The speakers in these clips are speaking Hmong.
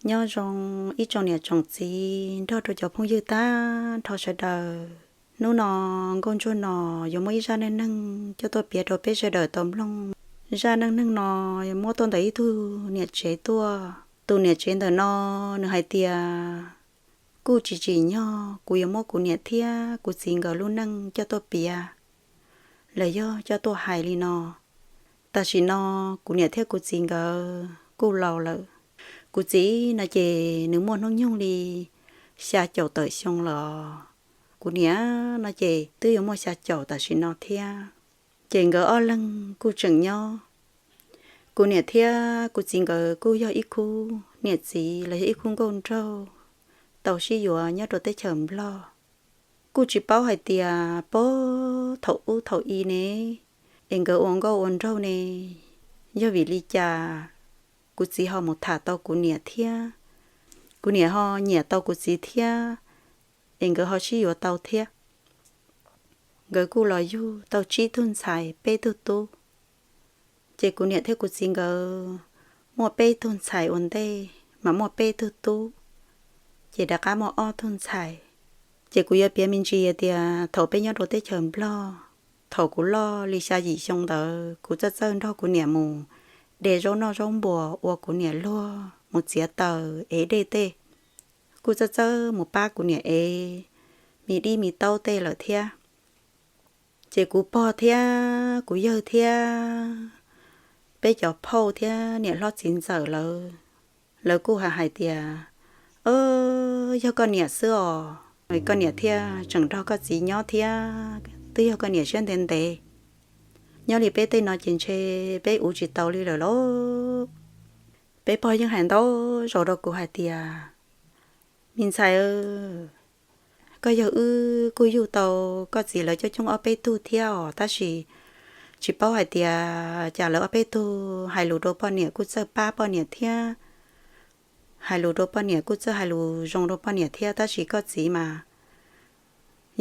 Nyob zoo ib tsoom niam tsoom txiv nrog rau cov phooj ywg tag nrho sawv daws. Hnub no Nkauj Ntsuag no yuav muaj ib zaj neej neeg coj tuaj piav rau peb sawv daws tau mloog. Zaj neej neeg no muab tuaj ntawm ib tug niam tsev tuaj. Tus niam tsev ntawm no nws hais tias, kuj tsis tsim nyog kuv yuav muab kuv niam thiab kuv txiv nkawd lub neej coj tuaj piav los yog coj tuaj hais li no. Tam sim no kuv niam thiab kuv txiv nkawd kuj laus lawm. Kuv txiv no ces nws muaj hnub nyoog li xya caum tawm xyoo los, kuv niam no ces twb yuav muaj xya caum tam sim no thiab. Ces nkawd ob leeg kuj tseem nyob. Kuv niam thiab kuv txiv nkawd kuj yog ib khub niam txiv los yog ib khub nkauj nraug tau sib yuav nyob rau teb chaws Nplog. Kuj tsis paub hais tias puag thaum ub thaum i ne, es nkawd ua nkauj ua nraug ne, yog vim li cas kuv txiv ho mus tham tau kuv niam thiab, kuv niam ho nyiam tau kuv txiv thiab, es nkawd ho sib yuav tau thiab. Nkawd kuj los yug tau tsib tug ntxhais peb tug tub. Ces kuv niam thiab kuv txiv nkawd muaj peb tug ntxhais ua ntej mas muaj peb tug tub, ces rov qab muaj ob tug ntxhais. Ces kuv yuav piav me ntsis tias thaum peb nyob rau teb chaws Nplog, thaum kuv loj li xya yim xyoo ntawd kuv txawj txawj nrog kuv niam mus de zaub noj zaub npuas ua kuv niam luag, mus txiav taws ev dej tej. Kuj txawj txawj mus pab kuv niam ev me dib me taub tej lawm thiab. Ces kuv pog thiab kuv yawg thiab peb cov phauj thiab niam hlob txiv ntxawm lawv, lawv kuj hais hais tias, yog koj niam xwb os, koj niam thiaj tseem nrog koj txiv nyob thiab, twb yog koj niam siab ntev ntev. Nyob li peb tej no ces ntshe peb ua tsis tau li lawm lauj. Peb pog yeej hais ntau zaus rau kuv hais tias, me ntxhais, koj yawg wb kuj yug tau koj txiv lawv coob coob ob peb tug thiab os, tab sis tsis paub hais tias cas lawv ob peb tug hais lus rau poj niam kuj txawj pab poj niam thiab, hais lus rau poj niam kuj txawj hais lus zoo rau poj niam thiab, tab sis koj txiv mas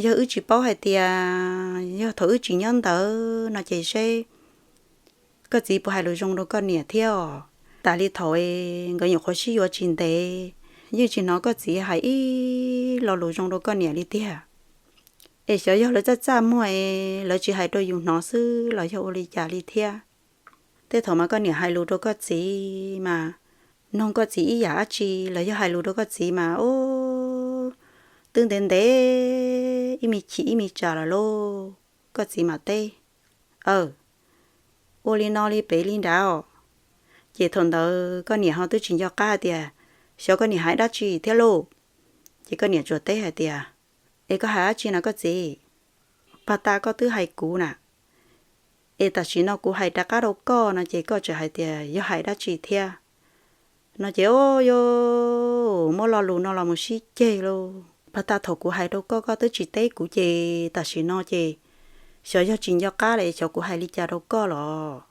yog wb tsis paub hais tias yog thaum wb tsis nyob ntawd no ces seb koj txiv puas hais lus zoo rau koj niam thiab os. Tas li thaum nkawd nyuam qhuav sib yuav tsis ntev, yeej tsis hnov koj txiv hais ib lo lus zoo rau koj niam li tiag. Es xyov yog lawv txaj txaj muag es lawv tsis hais rau yus hnov xwb los yog ua li cas li thiab. Tej thaum mas koj niam hais lus rau koj txiv mas, noog koj txiv ib yam dab tsi los yog hais lus rau koj txiv mas, twb ntev ntev ib me chim ib me tsam lawm lauj, koj txiv mam teb, aw, ua li no li pem li nrad os. Ces thaum ntawd koj niam ho twb tsis nco qab tias xyov koj niam hais dab tsi thiab lauj. Ces koj niam tsuas teb hais tias, es koj hais dab tsi na koj txiv? Pag tas koj twb hais kuv na, es tam sim no kuv hais rov qab rau koj no ces koj tseem hais tias yog hais dab tsi thiab no ces, o, yuav muab lo lus no los mus sib ceg lauj. Pag tas thaum kuv hais rau koj, koj twb tsis teb kuv ces tam sim no ces xyov yog tsis nco qab lawm xyov kuv hais li cas rau koj los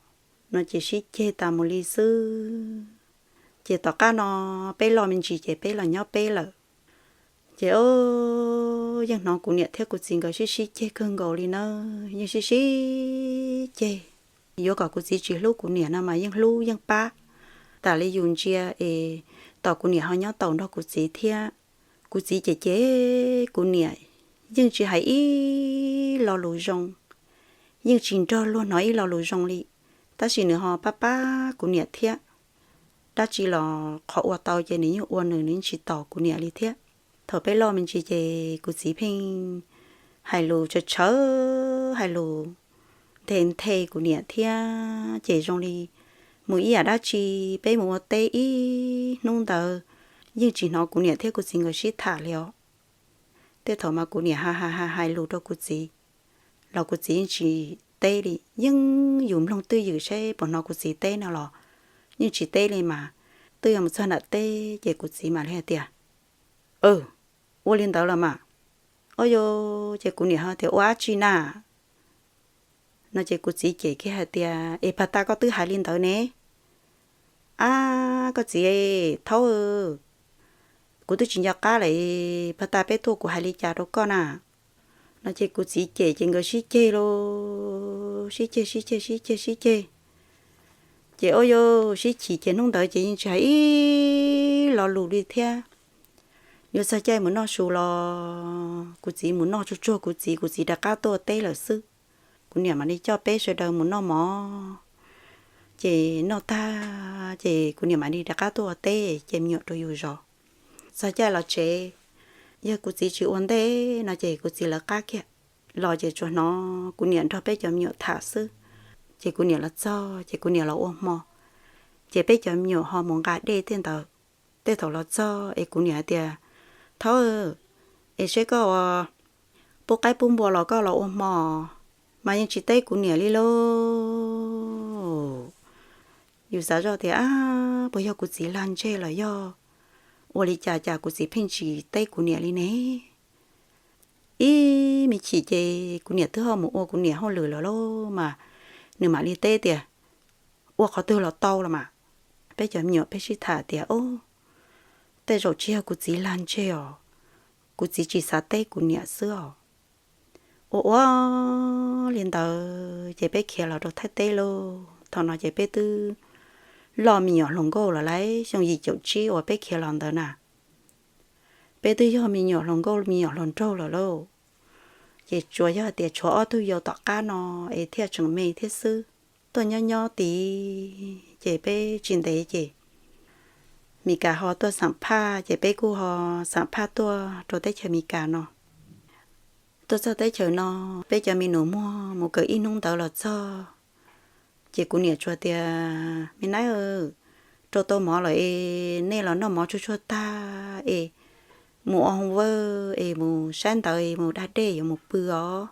no ces sib ceg tas mus li xwb. Ces tom qab no peb loj me ntsis ces peb los nyob peb lawm. Ces o, yeej hnov kuv niam thiab kuv txiv nkawd sib sib ceg kawg nkaus li na, yeej sib sib ceg. Yuav kom kuv txiv tsis hlub kuv niam no mas yeej hlub yeej pab tas li yus ntsia es, tos kuv niam ho nyob taus nrog kuv txiv thiab. Kuv txiv ces cem kuv niam, yeej tsis hais ib lo lus zoo, yeej tsis nrog luag hnov ib lo lus zoo li, tab sis nws ho pab pab kuv niam thiab. Dab tsi los qhov ua tau ces nws yeej ua nws, nws yeej tsis tos kuv niam li thiab. Thaum peb loj me ntsis ces kuv txiv pheej hais lus tshawv tshawv, hais lus nthe nthe kuv niam thiab, ces zoo li mus ib yam dab tsi, peb mus ua teb ib hnub ntawd yeej tsis hnov kuv niam thiab kuv txiv nkawd sib tham li os. Tej thaum mas kuv niam hais hais hais lus rau kuv txiv los kuv txiv yeej tsis teb li, yeej yus mloog twj ywm seb puas hnov kuv txiv teb no los yeej tsis teb li mas. Twb yuav mus txog nram teb ces kuv txiv mam li hais tias, ua li ntawd los mas. O, yog ces kuv niam ho tias, ua dab tsi na? No ces kuv txiv cem kiag hais tias, es pag tas koj twb hais li ntawd ne? Ab, koj txiv thaub, kuv twb tsis nco qab lawm, pag tas peb tuaj kuv hais li cas rau koj na? No ces kuv txiv cem ces nkawd sib ceg lauj, sib ceg sib ceg sib ceg sib ceg. Ces ua yus sib chim ces hnub ntawd ces yeej tsis hais ib lo lus li thiab. Yuav txog caij mus noj su los kuv txiv mus noj tsuag tsuag kuv txiv, kuv txiv rov qab tuaj ua teb lawm xwb. Kuv niam mam li coj peb sawv daws mus noj mov, ces noj tag ces kuv niam mam li rov qab tuaj ua teb ces me nyuam rau yus zov. Txog caij los tsev, yog kuv txiv tsis ua ntej no ces kuv txiv lawv qab kiag los ces tsuas hnov kuv niam nrog peb cov me nyuam tham xwb. Ces kuv niam los txog ces kuv niam los ua hmo, ces peb cov me nyuam ho mus nqa dej tej ntawd. Tej thaum los txog es kuv niam hais tias, Thaub, es seb koj ua pub qaib pub npua los koj los ua hmo, mas yeej tsis teb kuv niam li lauj. Yus xav zoj tias, Ab, puas yog kuv txiv lag ntseg los yog ua li cas cas kuv txiv pheej tsis teb kuv niam li ne? Ib me chim ces kuv niam twb ho mus ua kuv niam hauj lwm lawm lauj mas nws mam li teb tias, Ua qhov twg los tau los mas. Peb cov me nyuam peb sib tham tias, Ub, tej zaum tsis yog kuv txiv lag ntseg os, kuv txiv tsis xav teb kuv niam xwb os. Ua ua li ntawd ces peb khiav los rau Thaib teb lauj. Thaum no ces peb twb loj me nyuam hluas nkauj lawm lauj, xyoo yim caum tsib uas peb khiav los ntawd na. Peb twb yog me nyuam hluas nkauj me nyuam hluas nraug lawm lauj. Ces tsuas yog tias tshuav ob tug yau tom qab no es thiaj tseem me thiab xwb. Tuaj nyob nyob tid ces peb tsis ntev ces Mes Kas ho tuaj xam phaj ces peb kuj ho xam phaj tuaj rau teb chaws Mes Kas no. Tuaj txog teb chaws no, peb cov me nus muag mus kawm ib hnub ntawd los txog, ces kuv niam tsuas tias, Me nab, rau tau mov lawm es nej los noj mov tsuag tsuag tag es mus ua hoo vawj es mus saib ntawv es mus da dej yuav mus pw os.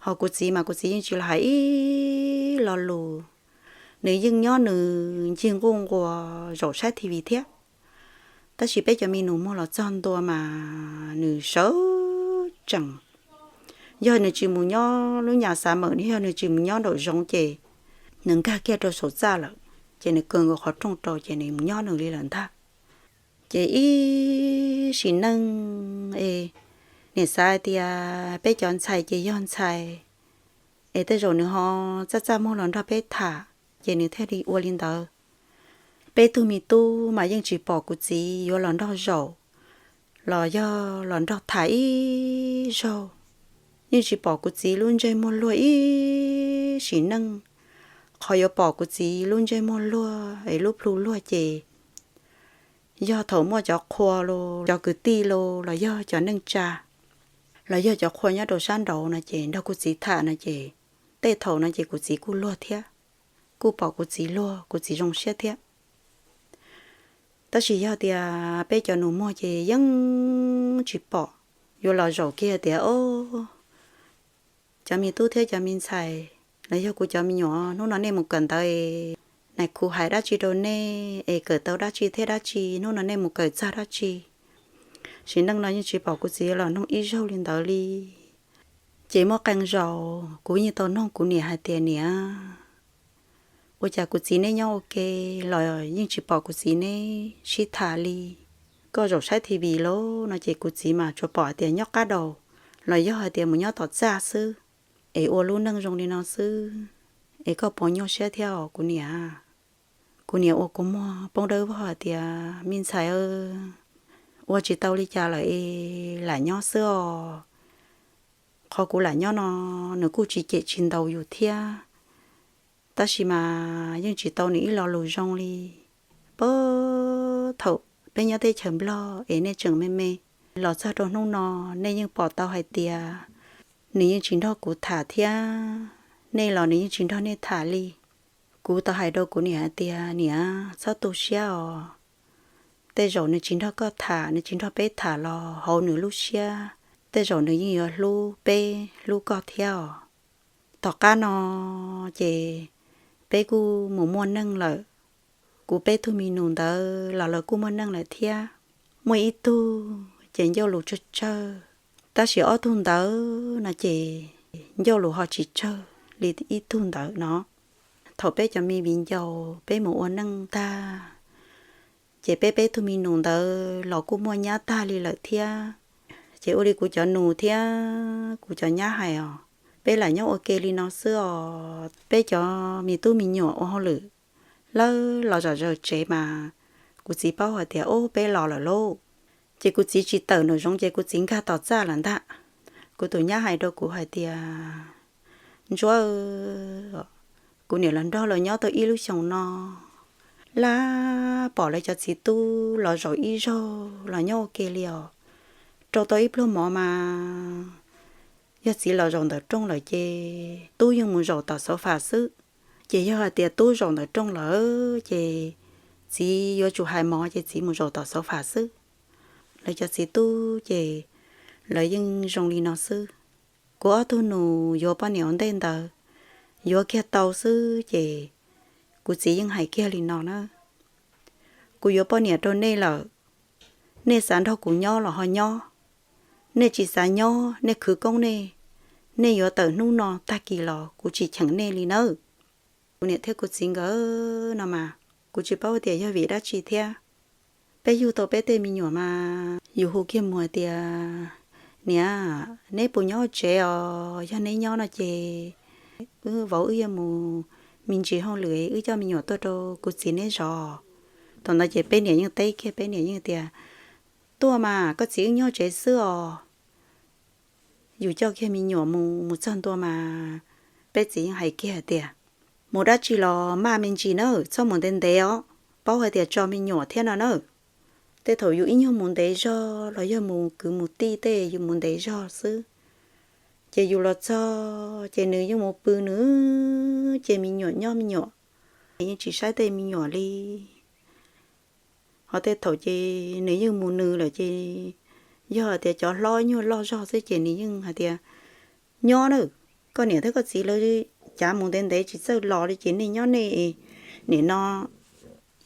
Ho kuv txiv mas kuv txiv yeej tsis los hais ib lo lus, nws yeej nyob nws ncig nquj nquas zaum saib T V thiab. Tab sis peb cov me nus muag los txog ntua mas nws sawv tsees. Yog nws tsis mus nyob lub nyas xav mawm, yog nws tsis mus nyob nraum zoov ces nws nkag kiag rau saum txaj lawm, ces nws kaw nkaus qhov rooj rau ces nws mus nyob nws li lawm ntag. Ces ib sim neej es niam xav hais tias peb cov ntxhais ces yog ntxhais, es tej zaum nws ho txaj txaj muag los nrog peb tham, ces nws thiaj li ua li ntawd. Peb tug me tub mas yeej tsis pom kuv txiv yuav los nrog zaum los yog los nrog tham ib zaug. Yeej tsis pom kuv txiv lub ntsej muag luag ib sim neej. Qhov yuav pom kuv txiv lub ntsej muag luag es lub plhu luag ces yog thaum muaj cov qhua los cov kwv tij los los yog cov neej tsa los yog cov qhua nyob rau sab nraud no ces nrog kuv txiv tham no ces tej thaum no ces kuv txiv kuj luag thiab, kuj pom kuv txiv luag kuv txiv zoo siab thiab. Tab sis yog tias peb cov nus muag ces yeej tsis pom. Yuav los zaum kiag tias, O, cov me tub thiab cov me ntxhais los yog kuv cov me nyuam, hnub no nej mus kawm ntawv es nais khu hais dab tsi rau nej es kawm tau dab tsi thiab dab tsi, hnub no nej mus kawm txog dab tsi? Sim neej no yeej tsis pom kuv txiv los noog ib zaug li ntawd li. Ces muaj qee zaus kuv yeej tau noog kuv niam hais tias, Niam, ua cas kuv txiv neb nyob ua ke los yeej tsis pom kuv txiv neb sib tham li? Koj zaum saib T V lauj no ces kuv txiv mas tsuas pom hais tias nyob qab daus los yog hais tias mus nyob tom txaj xwb, es ua lub neej zoo li no xwb, es koj puas nyuaj siab thiab os kuv niam? Kuv niam ua kua muag poob dawb vog hais tias, Me ntxhais, ua tsis tau li cas lawm es lam nyob xwb os. Qhov kuv lam nyob no nws kuj tsis cem tsis ntaus yus thiab, tab sis mas yeej tsis tau nws ib lo lus zoo li. Puag thaum peb nyob teb chaws Nplog es nej tseem me me los txog rau hnub no, nej yeej pom tau hais tias nws yeej tsis nrog kuv tham thiab, nej los nws yeej tsis nrog nej tham li. Kuv tau hais rau kuv niam hais tias, Niam, txhob tu siab os. Tej zaum nws tsis nrog koj tham, nws tsis nrog peb tham los hauv nws lub siab tej zaum nws yeej yuav hlub peb hlub koj thiab os. Tom qab no ces peb kuj mus muaj neej lawm. Kuv peb tug me nus ntawd los lawv kuj muaj neej lawm thiab. Muaj ib tug ces ncauj lus tsawg tsawg, tab sis ob tug ntawd no ces ncauj lus ho tsis tsawg li ib tug ntawd no. Thaum peb cov me viv ncaus peb mus ua neej tag, ces peb peb tug me nus ntawd los kuj muaj nyab tag li lawm thiab. Ces ua li kuv cov nus thiab kuv cov nyab hais os, peb lam nyob ua ke li no xwb os, peb cov me tub me nyuam ua hauj lwm lawv los zom zaws tsev mas kuv txiv paub hais tias ub peb los lawm lauj. Ces kuv txiv tsis tawm nraum zoov ces kuv txiv nkag tom txaj lawm ntag. Kuv tus nyab hais rau kuv hais tias, Ntsuab, kuv niam los nrog lawv nyob tau ib lub xyoos no, laj pom lawv cov txiv tub los zaum ib zaug los nyob ua ke li os. Rau tau ib pluag mov mas yog txiv los zaum ntawm rooj lawm ces tub yeej mus zaum tom xauv fas xwb. Ces yog hais tias tub zaum ntawm rooj lawm ces txiv yuav tsum hais mov ces txiv mus zaum tom xauv fas xwb. Lawv cov txiv tub ces lawv yeej zoo li no xwb. Kuv ob tug nus yuav poj niam ua ntej ntawd, yuav kiag tau xwb ces kuv txiv yeej hais kiag li no na, Kuv yuav poj niam rau nej lawm, nej xav nrog kuv nyob los ho nyob, nej tsis xav nyob nej khwv koob nej, nej yuav tawm hnub no tag kis los kuv tsis cheem nej li nawb. Kuv niam thiab kuv txiv nkawd no mas kuv tsis paub tias yog vim dab tsi thiab. Peb yug tau peb tej me nyuam mas yus hu kiag mus hais tias, Niam, neb puas nyob tsev os? Yog neb nyob no ces wb vauv wb yuav mus me ntsis hauj lwm, wb coj me nyuam tuaj rau kuv txiv neb zov. Thaum ntawd ces peb niam yeej teb kiag, peb niam yeej tias, Tuaj mas, koj txiv wb nyob tsev xwb os. Yus coj kiag me nyuam mus, mus txog ntua mas peb txiv yeej hais kiag tias, Mus dab tsi los maj me ntsis nawb, txhob mus ntev ntev os, paub hais tias tso me nyuam thiab no nawb. Tej thaum yus ib nyuag mus ntev zog los yog mus kwv mus tij tej yus mus ntev zog xwb. Ces yus los txog ces nws yeej mus pw nws, ces me nyuam nyob me nyuam, yeej tsis saib tej me nyuam li. Ho tej thaum ces nws yeej mus nws lawm ces yog tias cov hlob nyuag loj zog xwb ces nws yeej hais tias, Nyob nawb, koj niam thiab koj txiv lawv cav mus ntev ntev tsis txawj los li ces nej nyob nej, nim no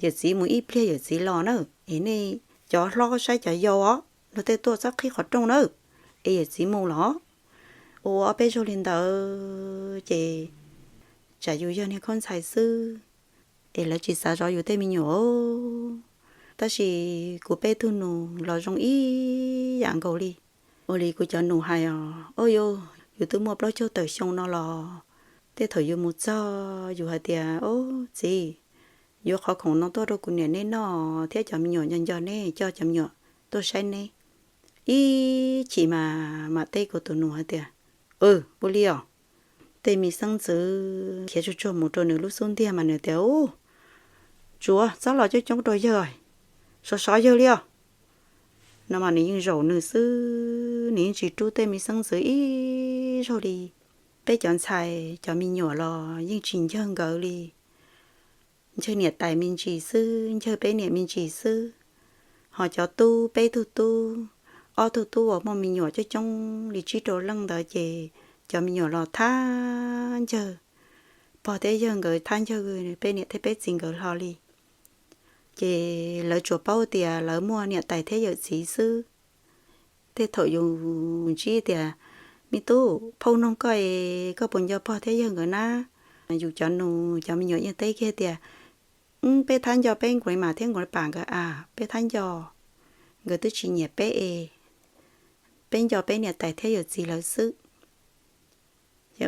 yawm txiv mus ib pliag yawm txiv los na, es nej cov hlob saib cov yau os, luag tej tuaj txhob qhib qhov rooj nawb, es yawm txiv mus los. Ua ob peb zaug li ntawd ces tsam yus yog niag khaub ntxhais xwb, es lawv tsis xav zov yus tej me nyuam. Tab sis kuv peb tug nus los zoo ib yam nkaus li. Ua li kuv cov nus hais os, Au yus, yus twb muaj plaub caug tawm xyoo no los tej thaum yus mus txog yus hais tias, Au txiv, yuav qhov khoom no tuaj rau kuv niam neb noj thiab cov me nyuam nco nco neb, coj cov me nyuam tuaj saib neb. Ib chim mas mam teb kuv tus nus hais tias, Ua li os. Tej me xeeb ntxwv khiav tsuag tsuag mus rau nws lub xub ntiag mas nws tias, Ub, tsuav txhob los coob coob rau yawg, sov sov yawg li os. No mas nws yeej zaum nws xwb, nws yeej tsis rub tej me xeeb ntxwv ib zaug li. Peb cov ntxhais cov me nyuam los yeej tsis ncawg nkawd li. Ncawg niam tais me ntsis xwb, ncawg peb niam me ntsis xwb. Ho cov tub, peb tug tub, ob tug tub uas muaj me nyuam coob coob li tsib rau leej ntawd ces cov me nyuam los thab ncawg pog thiab yawg nkawd, thab ncawg peb niam thiab peb txiv nkawd hlo li. Ces lawv tsuas paub tias lawv muaj niam tais thiab yawm txiv xwb. Tej thaum yus ntsib tias, Me tub, phauj noog koj es koj puas nco pog thiab yawg nkawd na? Yus cov nus cov me nyuam yeej teb kiag tias, Peb thab nco peb nkauj mas thiab nkauj pas nkawd a, peb thab nco. Nkawd twb tsis nyiam peb es, peb nco peb niam tais thiab yawm txiv lawv xwb. Ces,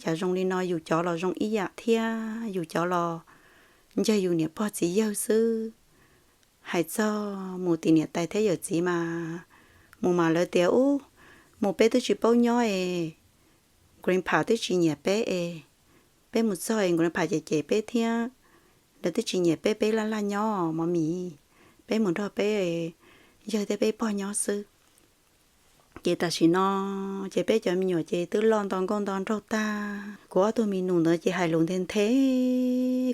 Cas zoo li no, yus cov los zoo ib yam thiab, yus cov los ncawg yus niam pog txiv yawg xwb. Hais txog mus tim niam tais thiab yawm txiv mas, mus mas lawv tias, Ub, mus peb twb tsis paub nyob es, nkauj pas twb tsis nyiam peb es, peb mus txog es nkauj pas cem cem peb thiab, lawv twb tsis nyiam peb, peb laj laj nyob mov mis, peb mus nrog peb yawg thiab peb pog nyob xwb. Ces tam sim no ces peb cov me nyuam ces twb loj nto nkauj nto nraug tag. Kuv ob tug me nus ntawd ces hais lus nthe nthe,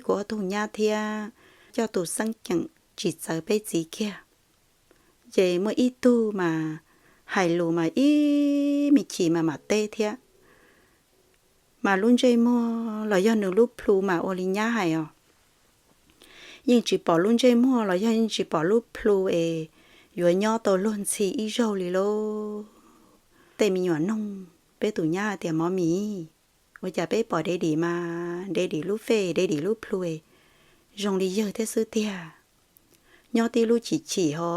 kuv ob tug nyab thiab coj tus xeeb ceem tsis txawv peb txiv kiag. Ces muaj ib tug mas hais lus mas ib me chim mas mam teb thiab. Mas lub ntsej muag los yog nws lub plhu mas ua li nyab hais os, yeej tsis pom lub ntsej muag los yog yeej tsis pom lub plhu es yuav nyob tau luag ntxhi ib zaug li lauj. Tej me nyuam noog peb tus nyab tias, Mov mis, ua cas peb pom dev dim mas dev dim lub fej, dev dim lub plhu es zoo li yawg thiab xwb tiag. Nyob tib lub chim chim ho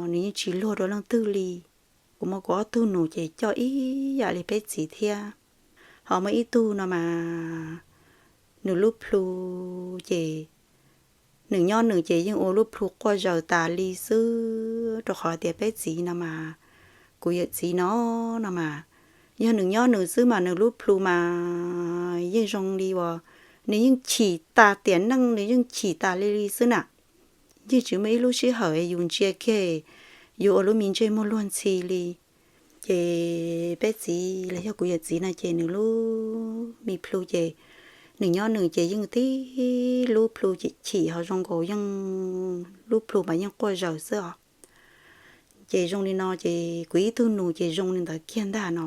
nws yeej tsis luag rau leej twg li. Kuv muaj kuv ob tug nus ces coj ib yam li peb txiv thiab. Ho muaj ib tug no mas nws lub plhu ces nws nyob nws ces yeej ua lub plhu quaj zaws tas li xwb, rau qhov tias peb txiv no mas, kuv yawm txiv no no mas, yog nws nyob nws xwb mas nws lub plhu mas yeej zoo li uas nws yeej chim tas tiam neej, nws yeej chim tas li li xwb na. Yeej tsis muaj ib lub sij hawm yus ntsia kiag yus ua lub me ntsej muag luag ntxhi li. Ces peb txiv los yog kuv yawm txiv no ces nws lub me plhu ces nws nyob nws ces yeej tib lub plhu ces chim ho zoo nkaus yeej lub plhu mas yeej quaj zaws xwb os. Ces zoo li no ces kuv ib tug nus ces zoo li ntawd kiag ntag no.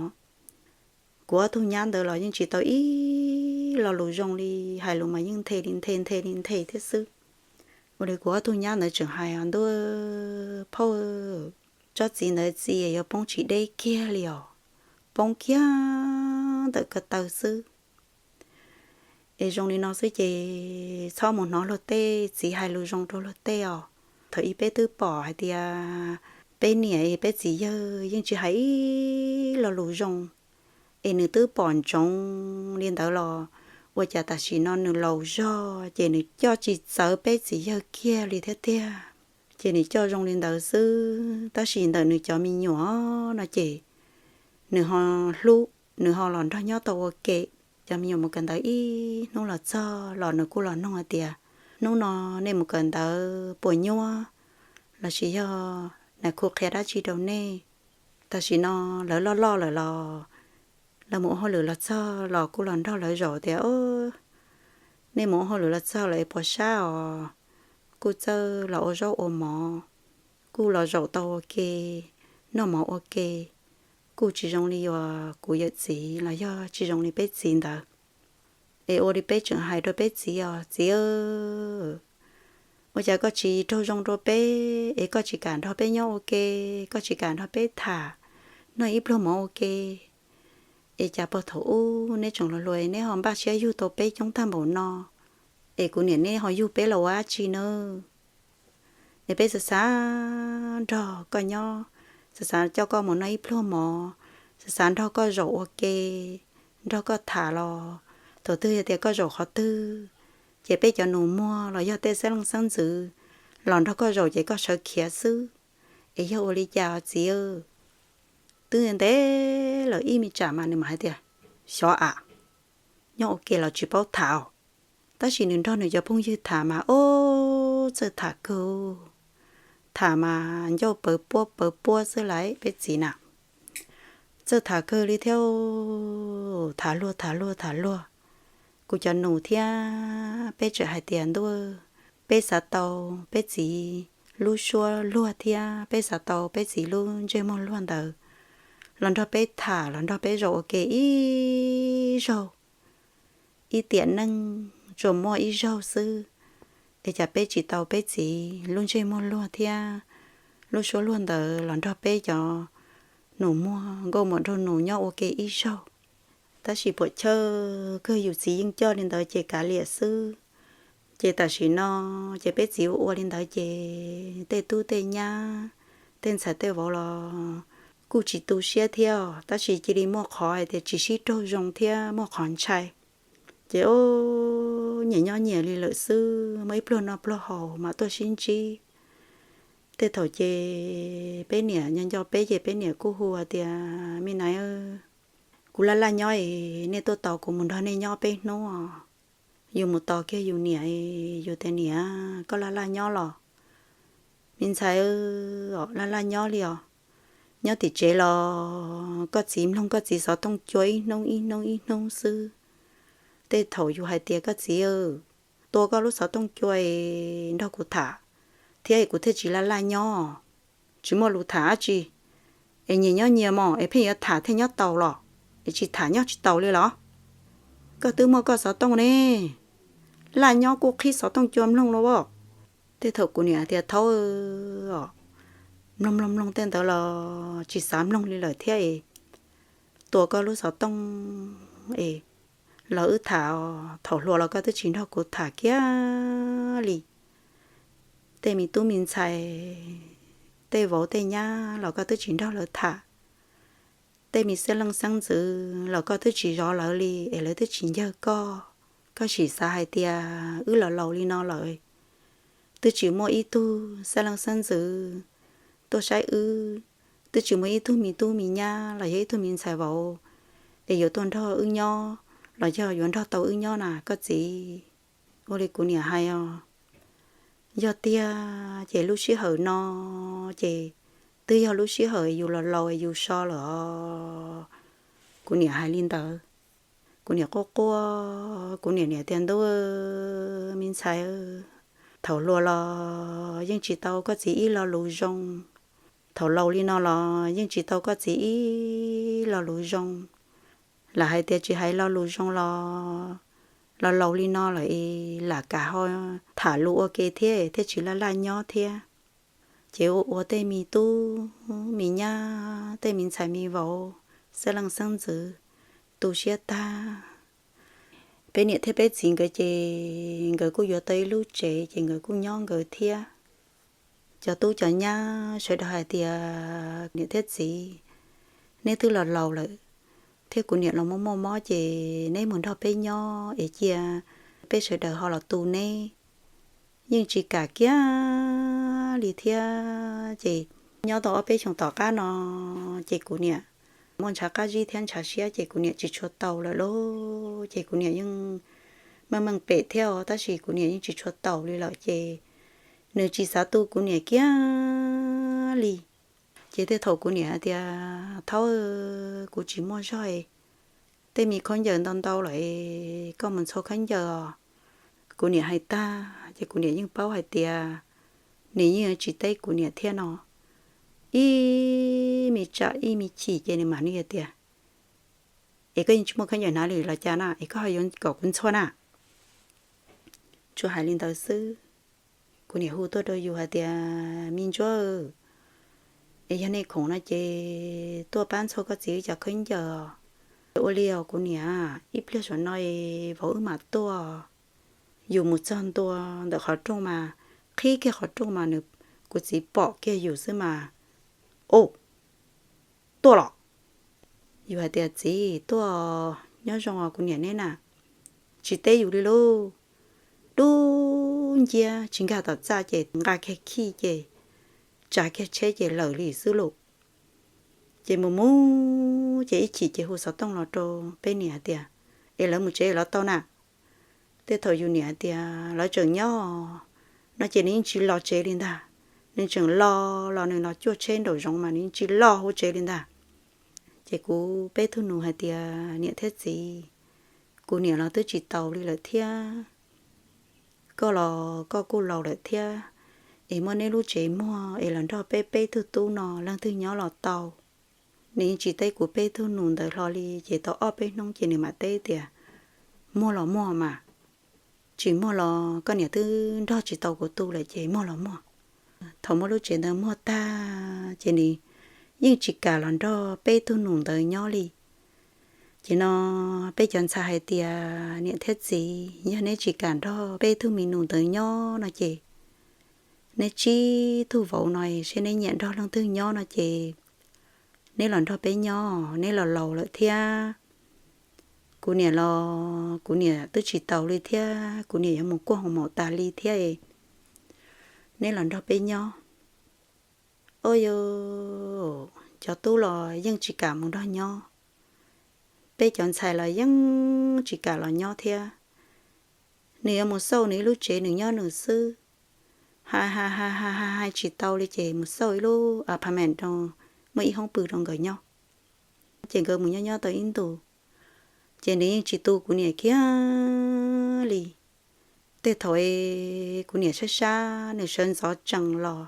Kuv ob tug nyab ntawd los yeej tsis tau ib lo lus zoo li, hais lus mas yeej nthe li nthe nthe li nthe thiab xwb. Ua li kuv ob tug nyab ntawd tseem hais os, ntuj phauj, tsob txiv ntawd txiv yuav poob tsis deb kiag li os, poob kiag ntawm ko taw xwb. Es zoo li no xwb ces txhob mus hnov luag tej txiv hais lus zoo rau luag tej os. Thaum ub peb twb pom hais tias peb niam peb txiv yawg yeej tsis hais ib lo lus zoo, es nws twb pom ntsoov li ntawd los ua cas tam sim no nws laus zog ces nws coj tsis txawv peb txiv yawg kiag li thiab tiag. Ces nws coj zoo li ntawd xwb, tab sis ntawm nws cov me nyuam no ces nws ho hlub, nws ho los nrog nyob tau ua ke. Cov me nyuam mus kawm ntawv ib hnub los txog los nws kuj los nug hais tias, hnub no nej mus kawm ntawv puas nyuaj, lossis yog nam khu qhia dab tsi rau nej? Tam sim no lawv loj loj lawm los lawv mus ua hauj lwm los txog los kuj los nrog lawv zaum tias, nej mus ua hauj lwm los txog los es puas sab os? Kuj txawj los ua zaub ua mov, kuj los zaum tau ua ke, noj mov ua ke, kuj tsis zoo li uas kuv yawm txiv los yog tsis zoo li peb txiv ntawd. Es ua li peb tseem hais rau peb txiv os, txiv, ua cas koj tsis raug zoo rau peb es koj tsis kam nrog peb nyob ua ke, koj tsis kam nrog peb tham, noj ib pluag mov ua ke? Es cas puag thaum ub neb tseem hluas hluas neb ho npaj siab yug tau peb coob tag npaum no, es kuv niam neb ho yug peb los ua dab tsi nawb? Es peb xav xav nrog koj nyob, xav xav coj koj mus noj ib pluag mov, xav xav nrog koj zaum ua ke, nrog koj tham los thaum twg yog tias koj zaum qhov twg, ces peb cov nus muag los yog tej xeeb leej xeeb ntxwv los nrog koj zaum ces koj sawv khiav xwb. Es yog ua li cas txiv? Twb ntev lawm ib me tsam mas nws mam hais tias, xyov am, nyob ua ke los tsis paub tham. Tab sis nws nrog nws cov phooj ywg tham mas ob txawj tham kawg, tham mas ncauj pawv puab pawv puab xwb lawm peb txiv na. Txawj tham kawg li thiab, tham luag tham luag tham luag. Kuv cov nus thiab peb tseem hais tias ntuj, peb xav tau peb txiv lub suab luag thiab peb xav tau peb txiv lub ntsej muag luag ntawd los nrog peb tham los nrog peb zaum ua ke ib zaug, ib tiam neej tsuas muaj ib zaug xwb, es cas peb tsis tau peb txiv lub ntsej muag luag thiab lub suab luag ntawd los nrog peb cov nus muag nkauj muam nraug nus nyob ua ke ib zaug. Tab sis puam chawj kawg yus txiv yeej coj li ntawd ces kav liam xwb. Ces tam sim no ces peb txiv ua ua li ntawd ces tej tub tej nyab, tej ntxhais tej vauv los kuj tsis tu siab thiab os, tab sis cia li muaj qhov hais tias tsis sib raug zoo thiab muaj qhov ntshai. Ces nyias nyob nyias li lawm xwb, muaj ib pluag noj pluag haus mas tuaj sib ntsib. Tej thaum ces peb niam nyob nco peb ces peb niam kuj hu tias, me nai, kuv laj laj nyob es nej tuaj tos kuv mus nrog nej nyob peb hnub os. Yus mus tos kiag yus niam, yus tias niam, koj laj laj nyob los? Me ntxhais, laj laj nyob li os. Nyob tim tsev los koj txiv mloog koj txiv xov tooj cua ib hnub ib hnub ib hnub xwb. Tej thaum yus hais tias koj txiv, tua koj lub xov tooj cua es nrog kuv tham thiab es kuv thiaj tsis laj laj nyob. Tsis muaj lus tham dab tsi, es nyias nyob nyias mog es pheej yuav tham thiaj nyob taus los, es tsis tham nyob tsis taus li los? Koj twb muaj koj xov tooj ne, laj nyob kuj qhib xov tooj cua mloog los as. Tej thaum kuv niam tias thaub, mloog mloog mloog tej ntawd los tsis xav mloog li lawm thiab es tua koj lub xov tooj es los wb tham, thaum hluas los koj twb tsis nrog kuv tham kiag li. Tej me tub me ntxhais, tej vauv tej nyab los koj twb tsis nrog lawv tham. Tej me xeeb leej xeeb ntxwv los koj twb tsis zov lawv li es lawv twb tsis ncawg koj. Koj sim xav hais tias wb los laus li no lawm, twb tsis muaj ib tug xeeb leej xeeb ntxwv tuaj saib wb, twb tsis muaj ib tug me tub me nyab los yog ib tug me ntxhais vauv es yuav tuaj nrog wb nyob los yog yuav nrog tau wb nyob na koj txiv. Ua li kuv niam hais os, yog tiag ces lub sij hawm no ces twb yog lub sij hawm yus los laus yus so lawm os. Kuv niam hais li ntawd, kuv niam quaj quaj, kuv niam niam tias, Ntuj, me ntxhais, thaum hluas los yeej tsis tau koj txiv ib lo lus zoo, thaum laus li no los yeej tsis tau koj txiv ib lo lus zoo. Lam hais tias tsis hais lo lus zoo los, los laus li no lawm es lam kam ho tham lus ua ke thiab thiaj tsis laj laj nyob thiab. Ces ua ua tej me tub me nyab, tej me ntxhais me vauv, xeeb leej xeeb ntxwv tu siab tag. Peb niam thiab peb txiv nkawd ces nkawd kuj yuav tau ib lub tsev ces nkawd kuj nyob nkawd thiab. Cov tub cov nyab sawv daws hais tias, Niam thiab txiv, neb twb los laus lawm thiab kuv niam los muaj muaj mob ces neb mus nrog peb nyob es cia peb sawv daws ho los tu neb. Yeej tsis kam kiag li thiab ces nyob tau ob peb xyoos tom qab no ces kuv niam muaj ntshav qab zib thiab ntshav siab ces kuv niam tsis tshua tau lawm lauj. Ces kuv niam yeej meej meej pem thiab os, tab sis kuv niam yeej tsis tshua tau li lawm ces nws tsis xav tu kuv niam kiag li. Ces tej thaum kuv niam hais tias, Thaub, kuv tsis muaj zog, tej me khaub ncaws ntau ntau lawm, koj mus ntxhua khaub ncaws os. Kuv niam hais tag ces kuv niam yeej paub hais tias nws yeej tsis teb kuv niam thiab no. Ib me tsam ib me chim ces nws mam li hais tias, Es koj yeej tsis muaj khaub ncaws hnav li los cas na es koj ho yuav kom kuv ntxhua na? Tsuas hais li ntawd xwb, kuv niam hu tuaj rau yus hais tias, Me Ntsuab, es yog nej khoom no ces tuaj pab ntxhua koj txiv wb cov khaub ncaws. Ua li os kuv niam, ib pliag saum no vauv wb mam tuaj. Yus mus txog ntua ntawm qhov rooj mas, qhib kiag qhov rooj mas nws, kuv txiv pom kiag yus xwb mas, Ub, tuaj los? Yus hais tias, Txiv, tuaj, nyob zoo os kuv niam neb na. Tsis teb yus li lauj. Dub nciab tsis nkag tom txaj ces nqa kiag khij ces tsa kiag tsheb ces lawm li xwb lauj. Ces mus mus ces ib chim ces hu xov tooj los rau peb niam hais tias, Es lawv mus tsev los tau na? Tej thaum yus niam hais tias, Lawv tseem nyob no ces nws yeej tsis los tsev li ntag. Nws tseem los los nws los cuaj tsheb nraum zoov mas nws yeej tsis los hauv tsev li ntag. Ces kuv peb tug nus hais tias, Niam thiab txiv, kuv niam los twb tsis taus li lawm thiab, koj los koj kuj laus lawm thiab, es muaj neb lub tsev muag es los nrog peb peb tug tub no leej twg nyob los tau. Nws yeej tsis teb kuv peb tug nus ntawd hlo li ces tau ob peb hnub ces nws mam teb tias, Muag los muag mas, tsis muag los koj niam twb nrog tsis tau kuv tu lawm ces muag los muag. Thaum muab lub tsev ntawd muag tag ces nws yeej tsis kam los nrog peb tug nus ntawd nyob li. Ces no peb cov ntxhais hais tias, Niam thiab txiv, yog neb tsis kam nrog peb tug me nus ntawd nyob no ces neb tsib tug vauv no seb neb nyiam nrog leej twg nyob no ces neb los nrog peb nyob, neb los laus lawm thiab. Kuv niam los kuv niam twb tsis taus li thiab, kuv niam yuav mus kuaj hoo maum tas li thiab, neb los nrog peb nyob. Ua li cov tub los yeej tsis kam mus nrog nyob, peb cov ntxhais los yeej tsis kam los nyob thiab. Nws yuav mus xauj nws ib lub tsev nws nyob nws xwb, hais hais hais hais tsis tau li ces mus xauj ib lub apartment rau, muaj ib hoob pw rau nkawd nyob. Ces nkawd mus nyob nyob tau ib ntus, ces nws yeej tsis tu kuv niam kiag li. Tej thaum kuv niam sab sab nws sawv ntxov tsees los,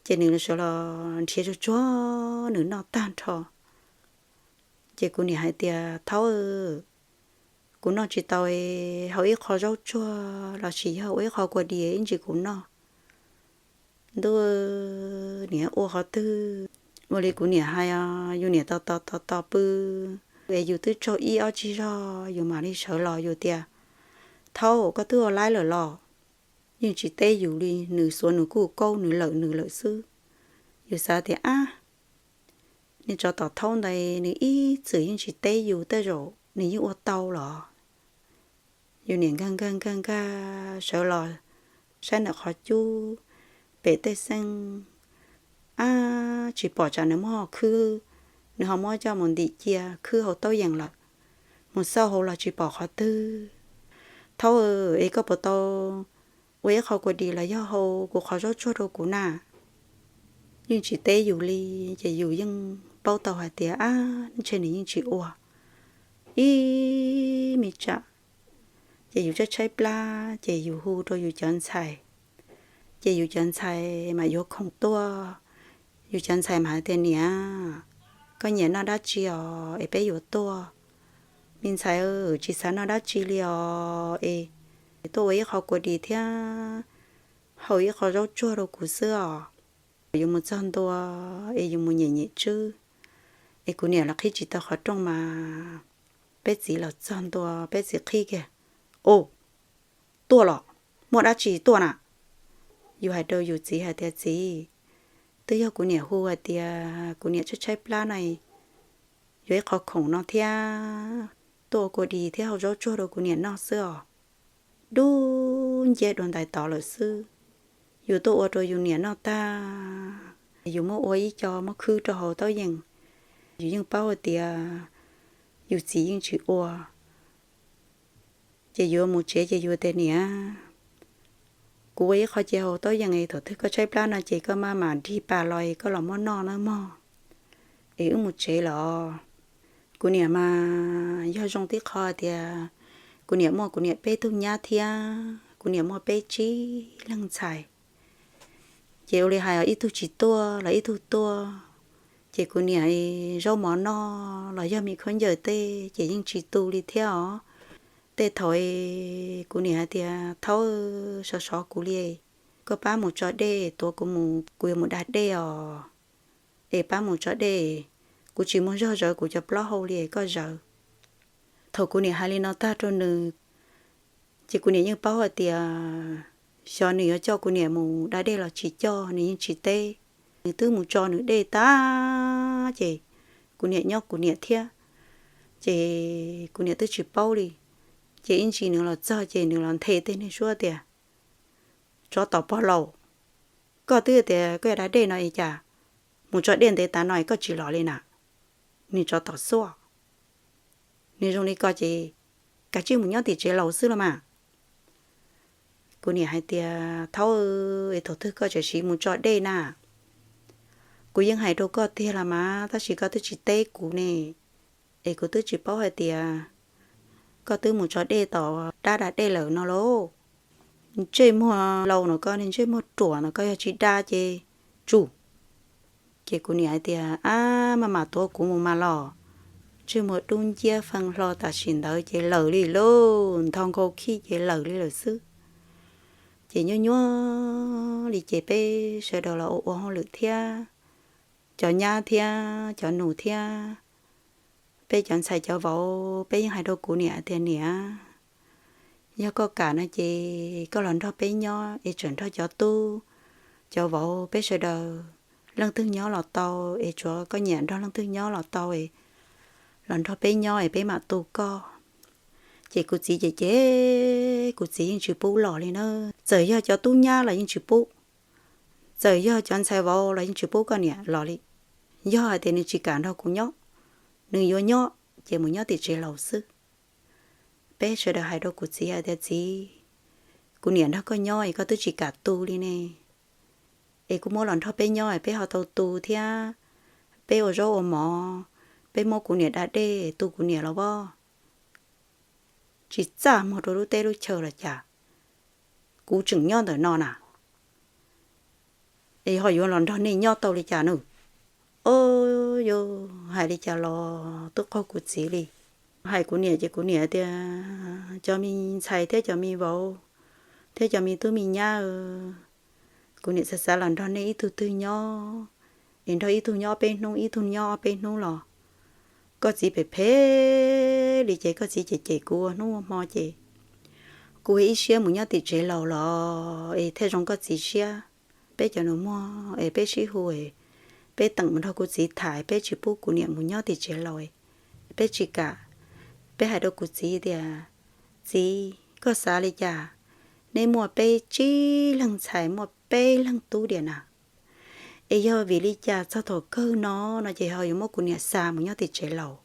ces nws sawv los nrhiav tsuag tsuag nws noj tag nrho. Ces kuv niam hais tias, Thaub, kuv noj tsis tau, hau ib qho zaub tsuag lossis yog ua ib qho kua diav ib ntsis kuv noj. Ntuj, niam ua qhov twg? Ua li kuv niam hais, yus niam tos tos tos tos pw es yus twb tsaug ib ob tsig zog yus mam li sawv los yus tias, Thaub, koj twb ua laib lawm los? Yeej tsis teb yus li, nws xuav nws kuj kaub nws lawm nws lawm xwb. Yus xav tias, Ab, niag tsov tom thaub ntawd nws ib txwm yeej tsis teb yus tej zaum nws yeej ua tau los? Yus niam nkag nkag nkag nkag sawv los saib ntawm qhov cub pem tej xeeb, ab, tsis pom tsam nws muab khwb, nws ho muab coj mus ntim cia khwb hauv taub yees lawm. Mus xauj hauv los tsis pom qhov twg. Thaub, es koj puas tau ua ib qho kua dis los yog hau kuv qhov zaub tsuag rau kuv na? Yeej tsis teb yus li, ces yus yeej paub tau hais tias, ab, ntshe nws yeej tsis ua ib me tsam. Ces yus tshaib tshaib plab ces yus hu rau yus cov ntxhais, ces yus cov ntxhais mas yuav khoom tuaj. Yus cov ntxhais mas hais tias, niam, koj nyiam noj dab tsi os es peb yuav tuaj. Me ntxhais, tsis xav noj dab tsi li os, es tuaj ua ib qho kua dis thiab hau ib qho zaub tsuag rau kuv xwb os. Yus mus txog ntua es yus mus nyem nyem tswb, es kuv niam los qhib tsis tau qhov rooj mas peb txiv los txog ntua peb txiv qhib kiag. Ua, tuaj los, muaj dab tsi tuaj na? Yus hais rau yus txiv hais tias, txiv, twb yog kuv niam hu hais tias kuv niam tshaib tshaib plab no, yuav ib qho khoom no thiab tuaj ua kua dis thiab hau zaub tsuag rau kuv niam noj xwb os. Dub nciab dua ntais tod lawm xwb. Yus tuaj ua rau yus niam noj tag, yus muab ua ib co muab khwb rau hauv taub yees, yus yeej paub hais tias yus txiv yeej tsis ua. Ces yuav mus tsev ces yus tias, niam, kuv ua ib qho cia hauv taub yees es thaum twg koj tshaib plab no ces koj maj mam dig pas los es koj los muab noj nawb mog, es wb mus tsev los. Kuv niam mas yog zoo tib qho tias kuv niam muaj kuv niam peb tug nyab thiab kuv niam muaj peb tsib leeg ntxhais. Ces ua li hais ib tug tsis tuaj los ib tug tuaj, ces kuv niam zaub mov noj los yog me khaub ncaws tej ces yeej tsis tu li thiab os. Tej thaum kuv niam hais tias, thaub, sov sov kuv li, koj pab mus tso dej tuav kuv mus, kuv yuav mus da dej os. Es pab mus tso dej, kuv tsis muaj zog zawv kuv cov plaub hau li, koj zawv. Thaum kuv niam hais li no tag rau nws, ces kuv niam yeej paub hais tias xyov nws yuav coj kuv niam mus da dej los tsis coj, nws yeej tsis teb. Nws twb mus tso nws dej tag, ces kuv niam nyob kuv niam thiab, ces kuv niam twb tsis paub li. Ces ib ntsis nws los txog ces nws los nthe tej neeg suab tias, tsov tom pog laus, koj twb tias koj yuav da dej no es cas mus tso dej ntev tas no es koj tsis los li na? Nws tsov tom xuaj, nws zoo li ko ces kav tsij mus nyob tim tsev laus xwb los mas. Kuv niam hais tias, thaub, es thaum twg koj tseem siv mus tso dej na? Kuv yeej hais rau koj tiag los mas tab sis koj twb tsis teb kuv ne. Es kuv twb tsis paub hais tias koj twb mus tso dej tom dab da dej lawm no lauj. Ntsej muag laus no koj, ntsej muag ruam no koj, yog tsis da ces tsum. Ces kuv niam hais tias, ab, maj mam tuav kuv mus mas los. Ntsej muag dub nciab fee hlo tam sim ntawd ces lawm li lauj, nthos nkaus khij ces lawm li lawm xwb. Ces nyuaj nyuaj li ces peb sawv daws los ua ua hauj lwm thiab, cov nyab thiab cov nus thiab peb cov ntxhais cov vauv, peb yeej hais rau kuv niam tias, niam, yog koj kam no ces koj los nrog peb nyob es tseem nrog cov tub cov vauv peb sawv daws leej twg nyob los tau, es tsuav koj nyiam nrog leej twg nyob los tau es los nrog peb nyob es peb mam tu koj. Ces kuv txiv ces, ces kuv txiv yeej tsis pub los li na. Txawm yog cov tub nyab los yeej tsis pub, txawm yog cov ntxhais vauv los yeej tsis pub koj niam los li. Yog hais tias nws tsis kam nrog kuv nyob, nws yuav nyob ces mus nyob tim tsev laus xwb. Peb sawv daws hais rau kuv txiv hais tias, txiv, kuv niam nrog koj nyob es koj twb tsis kam tu li ne, es kuv muab los nrog peb nyob es peb ho tau tu thiab, peb ua zaub ua mov, peb muab kuv niam da dej tu kuv niam los voj. Tsis txaj muag rau lub teb lub chaw los cas, kuv tseem nyob ntawm no na, es ho yuav los nrog nej nyob tau li cas nws? Au, yuav hais li cas los twb qaug kuv txiv li. Hais kuv niam ces kuv niam tias, cov me ntxhais thiab cov me vauv thiab cov me tub me nyab, kuv niam xav xav los nrog nej ib tug twg nyob, es nrog ib tug nyob ob peb hnub, ib tug nyob ob peb hnub los koj txiv phem phem li ces koj txiv cem cem kuv ua hnub ua hmo ces kuv ib siab mus nyob tim tsev laus los es thiaj zoo koj txiv siab. Peb cov nus muag es peb sib hu es peb teem mus nrog kuv txiv tham, peb tsis pub kuv niam mus nyob tim tsev laus, peb tsis kam. Peb hais rau kuv txiv tias, txiv, Koj xav li cas? Neb muaj peb tsib leeg ntxhais, muaj peb leeg tub diam na. Es yog vim li cas txog thaum kawg no, no ces ho yuav muab kuv niam xa mus nyob tim tsev laus.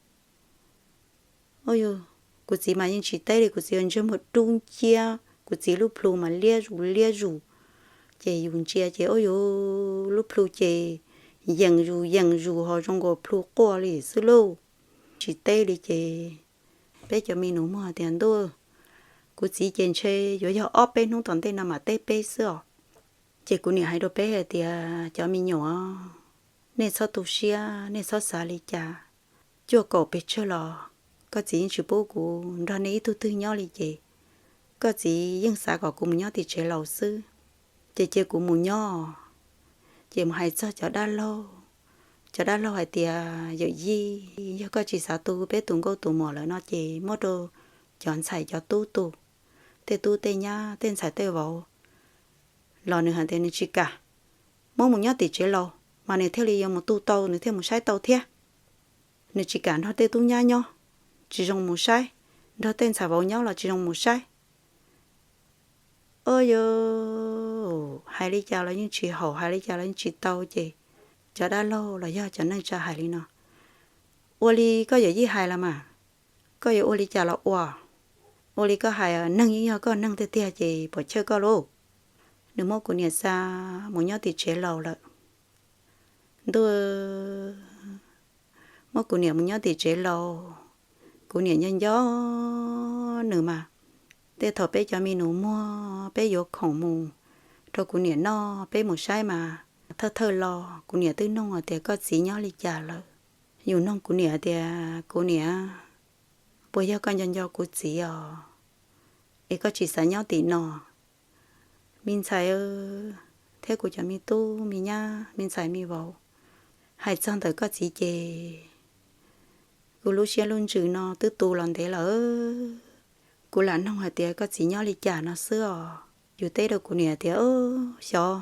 Kuv txiv mas yeej tsis teb li, kuv txiv yuav ntsej muag dub nciab, kuv txiv lub plhu mas liab zus liab zus. Ces yus ntsia ces ua yus lub plhu ces yees zus yees zus ho zoo nkaus plhu quaj li xwb lauj. Tsis teb li ces peb cov me nus muag tias, Ntuj, kuv txiv ces ntshe yuav yog ob peb hnub tom ntej no mam teb peb xwb os. Ces kuv niam hais rau peb hais tias, Cov me nyuam, nej txhob tu siab, nej txhob xav li cas. Cuaj kaum pes tsawg los koj txiv yeej tsis pub kuv nrog nej ib tug twg nyob li ces koj txiv yeej xav kom kuv mus nyob tim tsev laus xwb. Ces cia kuv mus nyob. Ces mus hais txog cov dab laug, cov dab laug hais tias, Yawm yij, yog koj tsis xav tu peb tus nkauj tus muam lawm no ces muab rau cov ntxhais cov tub tu, tej tub tej nyab tej ntxhais tej vauv. Los nws hais tias nws tsis kam, muab mus nyob tim tsev laus mas nws thiaj li yuav mus tu tau, nws thiaj mus saib tau thiab. Nws tsis kam nrog tej tub nyab nyob, tsis zoo mus saib, nrog tej ntxhais vauv nyob los tsis zoo mus saib. Ua yus hais li cas los yeej tsis haum, hais li cas los yeej tsis tau ces cov dab laug los yog cov neej tsa hais li no, Ua li koj yawm yij hais los mas, koj yuav ua li cas los ua, ua li koj hais, neeg yeej yog koj neeg tiag tiag ces puas chawj koj lauj. Nws muab kuv niam xa mus nyob tim tsev laus lawm. Ntuj, muab kuv niam mus nyob tim tsev laus, kuv niam nco nco nws mas. Tej thaum peb cov me nus muag peb yuav khoom mus rau kuv niam noj, peb mus saib mas thawj thawj los kuv niam twb nug hais tias, Koj txiv nyob li cas lawm? Yus nug kuv niam tias, Kuv niam, puas yog koj nco nco kuv txiv os, es koj tsis xav nyob tim no? Me ntxhais thiab kuv cov me tub me nyab me ntxhais me vauv, hais txog ntawm koj txiv ces kuv lub siab lub ntsws no twb tu los ntev lawm. Kuv lam nug hais tias koj txiv nyob li cas no xwb os. Yus teb rau kuv niam tias, Xyov,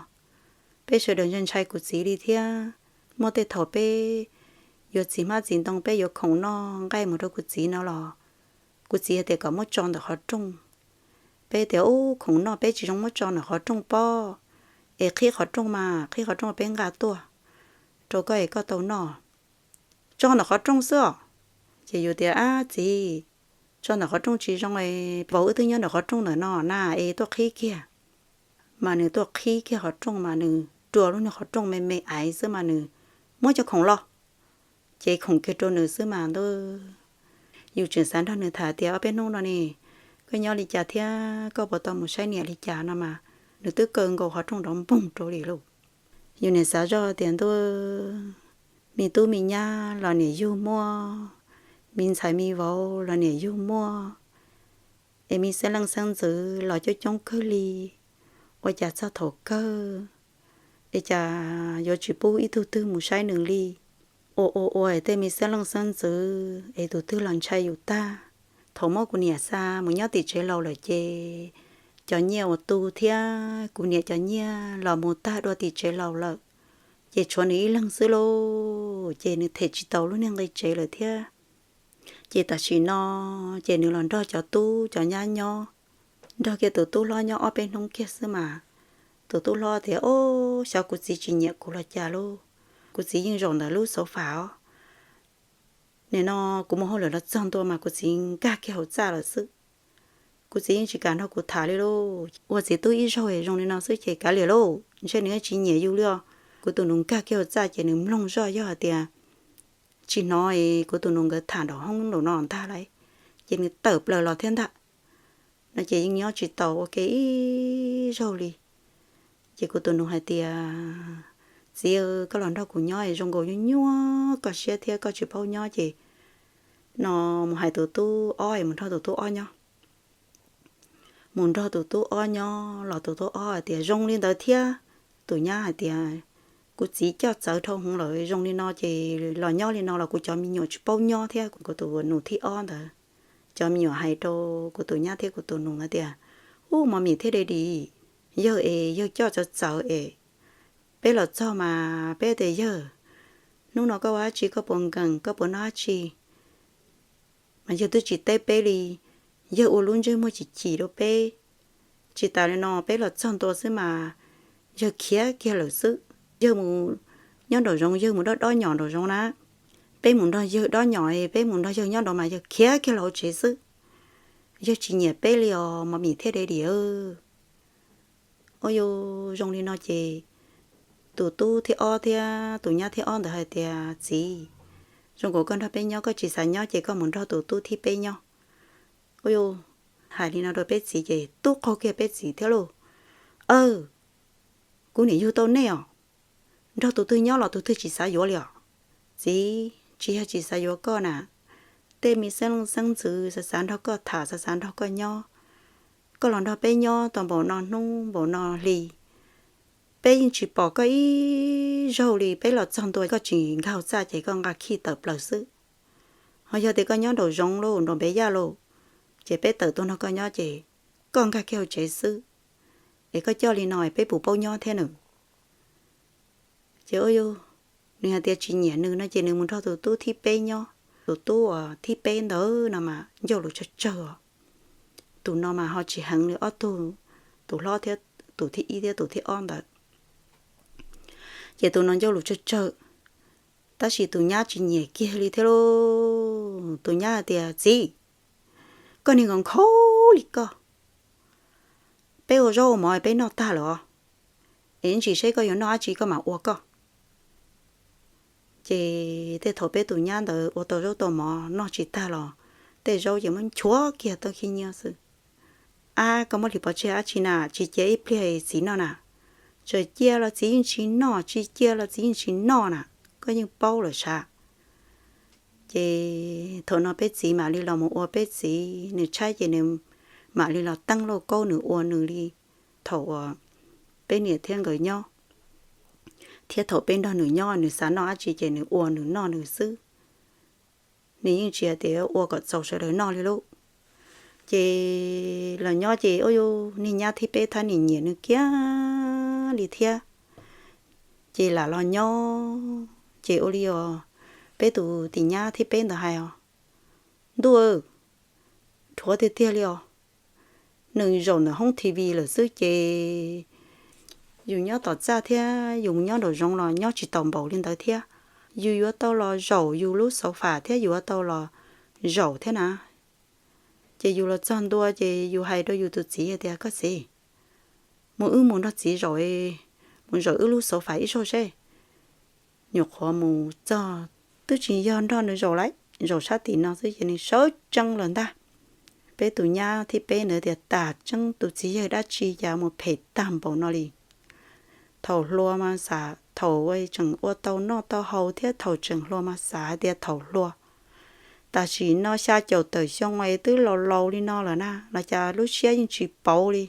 peb sawv daws ntshai ntshai kuv txiv li thiab. Muaj tej thaum peb yuav txiv hmab txiv ntoo, peb yuav khoom noj nqaij mus rau kuv txiv no los kuv txiv hais tias kom muab tso ntawm qhov rooj. Peb tias, Ub, khoom noj peb tsis zoo muab tso ntawm qhov rooj pob, es qhib qhov rooj mas, qhib qhov rooj peb nqa tuaj rau koj es koj tau noj. Tso ntawm qhov rooj xwb os. Ces yus tias, Ab txiv, tso ntawm qhov rooj tsis zoo, vauv wb twb nyob ntawm qhov rooj ntawm no na, es tuaj qhib kiag. Mas nws tuaj qhib kiag qhov rooj mas nws rua lub niag qhov rooj me me aiv xwb mas nws muab cov khoom los, ces khoom kiag rau nws xwb mas ntuj. Yus tseem xav nrog nws tham tias, Ob peb hnub no ne, koj nyob li cas thiab koj puas tau mus saib niam li cas no mas, nws twb kaw nkaus qhov rooj nrov npoog rau li lauj. Yus niam xav zoj tias, Ntuj, me tub me nyab los niam yug muaj, me ntxhais me vauv los niam yug muaj, es me xeeb leej xeeb ntxwv los coob coob kawg li, ua cas txog thaum kawg es cas yuav tsis pub ib tug twg mus saib nws li? Ua ua ua es tej me xeeb leej xeeb ntxwv es tus twg los ntshai yus tag. Thaum muab kuv niam xa mus nyob tim tsev laus lawm ces cov nyiaj uas tu thiab kuv niam cov nyiaj los mus tag dua tim tsev laus lawm, ces tshuav nws ib leeg xwb lauj, ces nws them tsis tau lub niag nqi tsev lawm thiab. Ces tam sim no ces nws los nrog cov tub cov nyab nyob, nrog kiag tus tub hlob nyob ob peb hnub kiag xwb mas tus tub hlob tias, Ob, xyov kuv txiv tsis nyiam kuv los cas lauj, kuv txiv yeej zaum ntawm lub xauv fas os. Nim no kuv mus hauj lwm los txog ntua mas kuv txiv nkag kiag hauv txaj lawm xwb. Kuv txiv yeej tsis kam nrog kuv tham li lauj. Ua txiv tub ib zaug zoo li no xwb ces kav liam lauj, ntshe nws tsis nyiam yus li os. Kuv tus nus nkag kiag hauv txaj ces nws mloog zoj, yog hais tias tsis hnov kuv tus nus nkawd tham nraum hoob nraum no ntag lauj, ces nws tawm plaws los thiab ntag. No ces yeej nyob tsis tau ua ke ib zaug li. Ces kuv tus nus hais tias, Txiv, koj los nrog kuv nyob es zoo nkaus nyuaj nyuaj koj siab thiab koj tsis paub nyob ces no mus hais tus tub ob es mus nrog tus tub ob nyob. Mus nrog tus tub ob nyob los tus tub ob hais tias, Zoo li ntawd thiab. Tus nyab hais tias, Kuv txiv coj txawv dhau hwv lawm, zoo li no ces los nyob li no los kuv cov me nyuam tsis paub nyob thiab. Kuv tus nus thib ob ntawd, cov me nyuam hais rau kuv tus nyab thiab kuv tus nus hais tias, Ub, mos mim thiab de di, yawg es yawg coj txawv txawv es peb los txog mas peb tias, Yawg, hnub no koj ua dab tsi, koj puas nkees, koj puas noj dab tsi? Mas yawg twb tsis teb peb li, yawg ua lub ntsej muag chim chim rau peb. Tsis tas li no peb los txog ntua xwb mas yawg khiav kiag lawm xwb. Yawg mus nyob nraum zoov, yawg mus dob dob nyom nraum zoov na. Peb mus nrog yawg dob nyom, peb mus nrog yawg nyob nraud mas yawg khiav kiag los hauv tsev xwb. Yawg tsis nyiam peb li os mos mis thiab de dim. Ua zoo li no ces tus tub thib ob thiab tus nyab thib ob ntawd hais tias, Txiv, zoo nkaus koj nrog peb nyob koj tsis xav nyob ces koj mus nrog tus tub thib peb nyob. Ua hais li no rau peb txiv ces tub qaug kiag peb txiv thiab lauj. Aw, kuv niam yug tau nej os, nrog tus twg nyob los tus twg tsis xav yuav li os. Txiv, tsis yog tsis xav yuav koj na, tej me xeeb leej xeeb ntxwv xav xav nrog koj tham, xav xav nrog koj nyob. Koj los nrog peb nyob tau npaum no hnub npaum no hli, peb yeej tsis pom koj ib zaug li. Peb los txog ntua koj tsis nkaug txaj ces koj nqa khij tawm plaws xwb. Ho yog tias koj nyob nraum zoov lauj, nraum npem yaj lauj, ces peb tawm tuaj nrog koj nyob ces koj nkag kiag hauv tsev xwb. Es koj coj li no peb puas paub nyob thiab nws? Ces ua nws hais tias tsis nyiam nws no ces nws mus nrog tus tub thib peb nyob. Tus tub uas thib peb ntawd no mas ncauj lus tsawg tsawg os. Tus no mas ho tsis heev li ob tug, tus hlob thiab, tus thib ib thiab tus thib ob ntawd. Ces tus no ncauj lus tsawg tsawg, tab sis tus nyab tsis nyiam kiag li thiab lauj. Tus nyab hais tias, Txiv, koj niag nkaus nkhaus li koj, peb ua zaub ua mov peb noj tag lawm os, es ntsis seb koj yuav noj dab tsi koj mam ua koj. Ces tej thaum peb tus nyab ntawd ua tau zaub tau mov noj tsis tag los tej zaub ces muab nchuav kiag tau khib nyiab xwb. Ab, koj muab hliv pov tseg dab tsi na, tsis cia ib pliag txiv noj na. Txawm cia los txiv yeej tsis noj, tsis cia los txiv yeej tsis noj na, koj yeej paub lawm sav. Ces thaum no peb txiv mam li los mus ua peb txiv, nws tshaib ces nws mam li los teeb lauj kaub nws ua nws li thaum uas peb niam thiab nkawd nyob, thiab thaum peb nrog nws nyob nws xav noj dab tsi ces nws ua nws noj nws xwb. Nws yeej tsis hais tias ua kom txaus sawv daws noj li lauj. Ces los nyob ces ua niag nyab thib peb thab nim nyiam nws kiag li thiab. Ces lam los nyob ces ua li os, peb tus tis nyab thib peb ntawd hais os, Ntuj, rhuav tiag tiag li os. Nws zaum ntawm hoob T V lawm xwb ces yus nyob tom txaj thiab yus mus nyob nraum zoov los nyob tsis tau npaum li ntawd thiab. Yus yuav tau los zaum yus lub xauv fam thiab yuav tau los zaum thiab na. Ces yus los txog ntua ces yus hais rau yus tus txiv hais tias, Koj txiv, mus wb mus nrog txiv zaum, mus zaum wb lub xauv fam ib zaug seb. Nyuam qhuav mus txog twb tsis yog nrog nws zaum lawm, zaum sab tim no xwb ces nws sawv tsees lawm ntag. Peb tus nyab thib peb ntawd tias, Tas tseeb tus txiv yawg dab tsi cas mus phem tag npaum no li. Thaum hluas mas xav, thaum tseem ua tau noj tau haus thiab thaum tseem hluas mas xav hais tias thaum hluas, tam sim no xya caum tawm xyoo es twb laus laus li no lawm na los cas lub siab yeej tsis pauv li,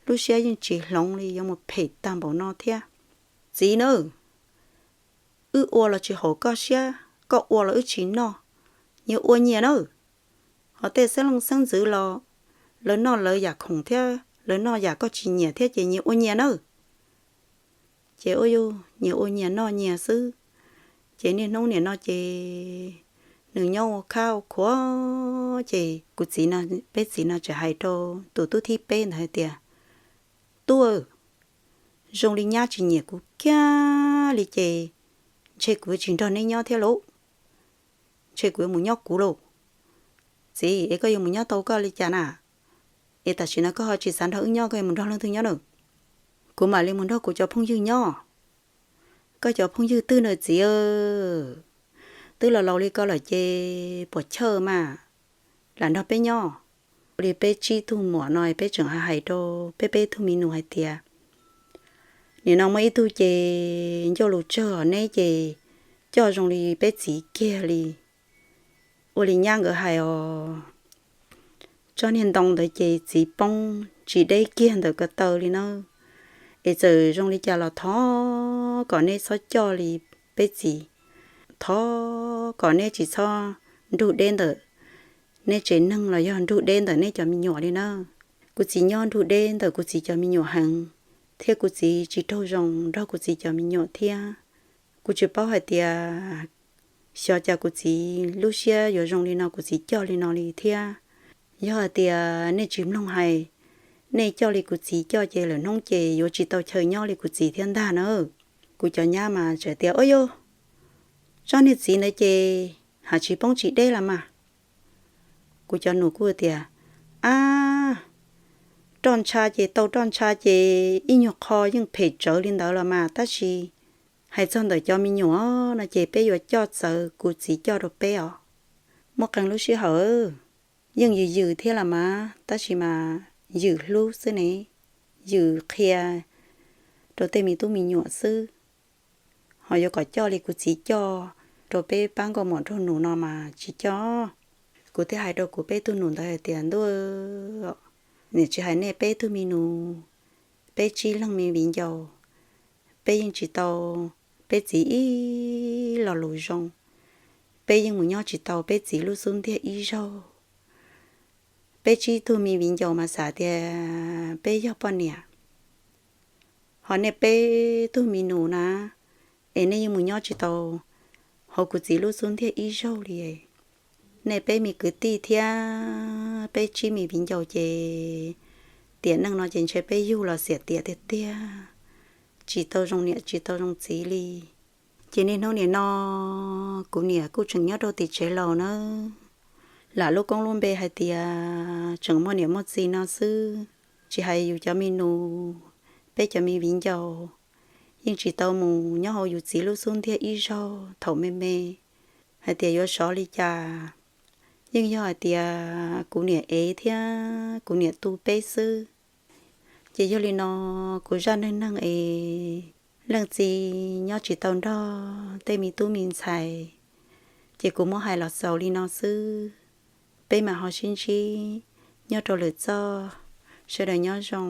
lub siab yeej tsis hloov li, yuav mus phem tag npaum no thiab. Txiv nawb, wb ua los tsis haum koj siab, koj ua los wb tsis noj, nyias ua nyias nawb. Ho tej xeeb leej xeeb ntxwv los lawv noj lawv yam khoom thiab lawv noj yam koj tsis nyiam thiab ces nyias ua nyias nawb. Ces ua yus nyias ua nyias noj nyias xwb. Ces niaj hnub nim no ces nws nyob ua khab ua khuav ces kuv txiv no, peb txiv no txawm hais rau tus tub thib peb ntawd hais tias, Tub, zoo li nyab tsis nyiam kuv kiag li ces ntshe kuv tsis nrog neb nyob thiab lauj. Ntshe kuv yuav mus nyob kuv lauj. Txiv, es koj yuav mus nyob tau koj li cas na? Es tam sim no koj ho tsis xav nrog wb nyob, koj yuav mus nrog leej twg nyob na? Kuv mam li mus nrog kuv cov phooj ywg nyob. Koj cov phooj ywg twg na txiv? Twb laus laus li koj lawm ces puas chawj mas lam nrog peb nyob. Ua li peb tsib tug muam no peb tseem hais rau peb peb tug mi nus hais tias, Nim no muaj ib tug ces ncauj lus tsawg os, neb ces coj zoo li peb txiv kiag li. Ua li nyab nkawd hais os, tsob niag ntoo ntawd ces txiv poob tsis deb kiag ntawm ko taw li na. Es txawm zoo li cas los thov kom neb txhob coj li peb txiv, thov kom neb tsis txhob nrug deb ntawm neb tsev neeg los yog nrug deb ntawm neb cov me nyuam li na. Kuv txiv nyob nrug deb ntawm kuv txiv cov me nyuam heev, thiab kuv txiv tsis raug zoo nrog kuv txiv cov me nyuam thiab. Kuv tsis paub hais tias xyov cas kuv txiv lub siab yuav zoo li no, kuv txiv coj li no li thiab. Yog hais tias nej tsis mloog hais, nej coj li kuv txiv coj ces lwm hnub ces yuav tsis tau chaw nyob li kuv txiv thiab ntag na. Kuv cov nyab mas txawm tias, Ua, yog tsob niag txiv ntawd ces hais tsis poob tsis deb los mas. Kuv cov nus kuj tias, Ab, roj ntsha ces tau roj ntsha ces ib nyuag qho yeej phem tsawv li ntawd los mas, tab sis hais txog ntawm cov me nyuam no ces peb yuav coj txawv kuv txiv coj rau peb os. Muaj qee lub sij hawm yeej yws yws thiab los mas, tab sis mas yws hlub xwb ne, yws qhia rau tej me tub me nyuam xwb. Ho yuav kom coj li kuv txiv coj rau peb pab nkauj muam nraug nus no mas tsis coj. Kuv thiaj hais rau kuv peb tug nus ntawd hais tias, Ntuj, nim tsis hais nej peb tug me nus, peb tsib leeg me viv ncaus, peb yeej tsis tau peb txiv ib lo lus zoo. Peb yeej mus nyob tsis tau peb txiv lub xub ntiag ib zaug. Peb tsib tug me viv ncaus mas xav tias peb yog poj niam. Ho nej peb tug me nus na, es nej yeej mus nyob tsis tau hauv kuv txiv lub xub ntiag ib zaug li. Nej peb me kwv tij thiab peb tsib me viv ncaus ces tiam neej no ces ntshe peb yug los xiam tiam tiag tiag, tsis tau zoo niam tsis tau zoo txiv li. Ces niaj hnub nim no kuv niam kuj tseem nyob rau tim tsev laus na, lam lub koob lub npe hais tias tseem muaj niam muaj txiv no xwb. Tsis hais yus cov me nus, peb cov me viv ncaus yeej tsis tau mus nyob hauv yus txiv lub xub ntiag ib zaug thaum me me. Hais tias yuav sov li cas, yeej yog hais tias kuv niam ev thiab kuv niam tu peb xwb. Ces yog li no, kuv zaj neej neeg es leej txiv nyob tsis tau nrog tej me tub me ntxhais, ces kuv muab hais los xaus li no xwb. Peb mam ho sib ntsib nyob rau lwm zaj, sawv daws nyob zoo.